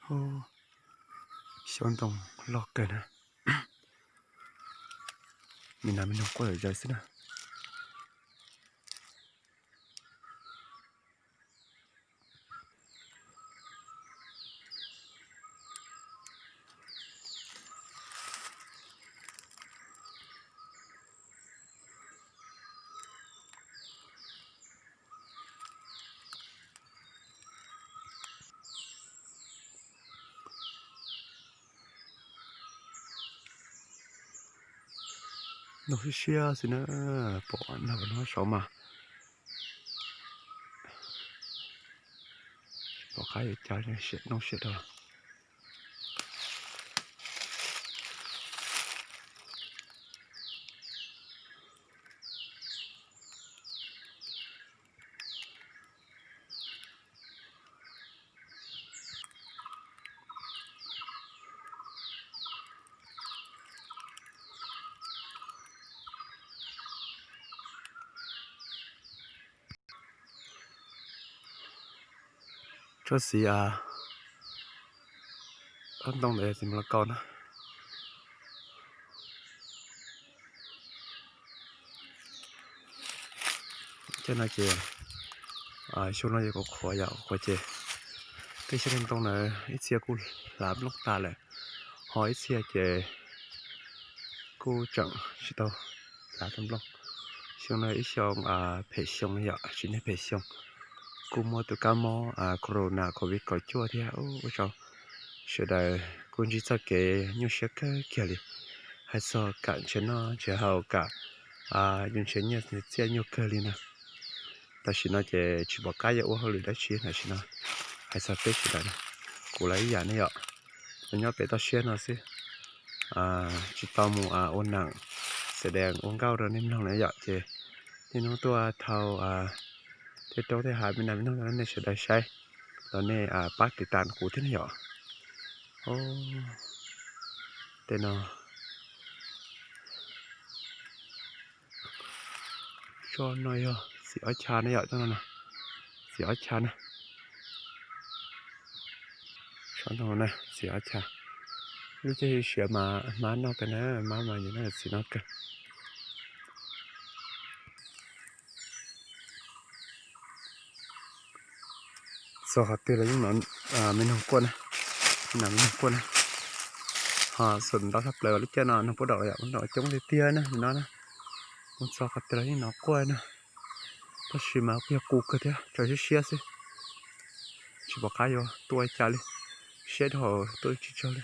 Xyoob ntoo loj kawg na. Me nas me noog quaj zom zaws xwb na. Noog siab siab xwb na, pom nag no saud mas pom qab yuav cas siam noog siab dhau. Tsob xis, ob ntoo ntawd yog xis mas lauj kaub na. Cov no ces xyoo no ces kuv qhuav yom, qhuav ces tej xyoob ntoo ntawd ib txhia kuj hlav nplooj tas lawm, ho ib txhia ces kuj tseem tsis tau hlav tau nplooj. Xyoo no ib xyoo phem xyoo yom, tsis niag phem xyoo, kuj muaj tus kab mob corona covid kaum cuaj thiab. Ua rau sawv daws kuj ntsib txoj kev nyuaj siab kawg kiag li. Hais txog kam nrhiav noj nrhiav haus, kam yus nrhiav nyiaj txiaj nyuaj kawg li na. Tam sim no ces tsis pom qab yuav ua hauj lwm dab tsi tam sim no. Hais txog peb sawv daws na, kuv los ib yam ne yom, los nyob pem toj siab no xwb, tsis tau mus ua neeg, xam dees ua nkauj rau nej mloog na yom. Ces niaj hnub tuaj thau tej roob tej hav me nas me noog rau nej sawv daws saib, los nej pab tiv tas kuv thiab ne yom. Tej no, tsob no yog xis ob chav na yom, tsob no xis ob chav na. Tsob no na xis ob chav. Lub caij siav mas hmab noj kawg na, hmab mas yus noj xis no kawg. Txog qhov twg los yeej hnov me noog quaj na, me noog quaj na. Ho xum ntau tshaj plaws lub caij no noog puab daum yom, puab daum coob tiag tiag na no na. Mus txog qhov twg los yeej hnov quaj na. Tab sis mas kuj yog qus kawg thiab, tsaus siab siab xwb, tsis pom qab yuav tua li cas li, siab dhau tuaj tsis tsaug li.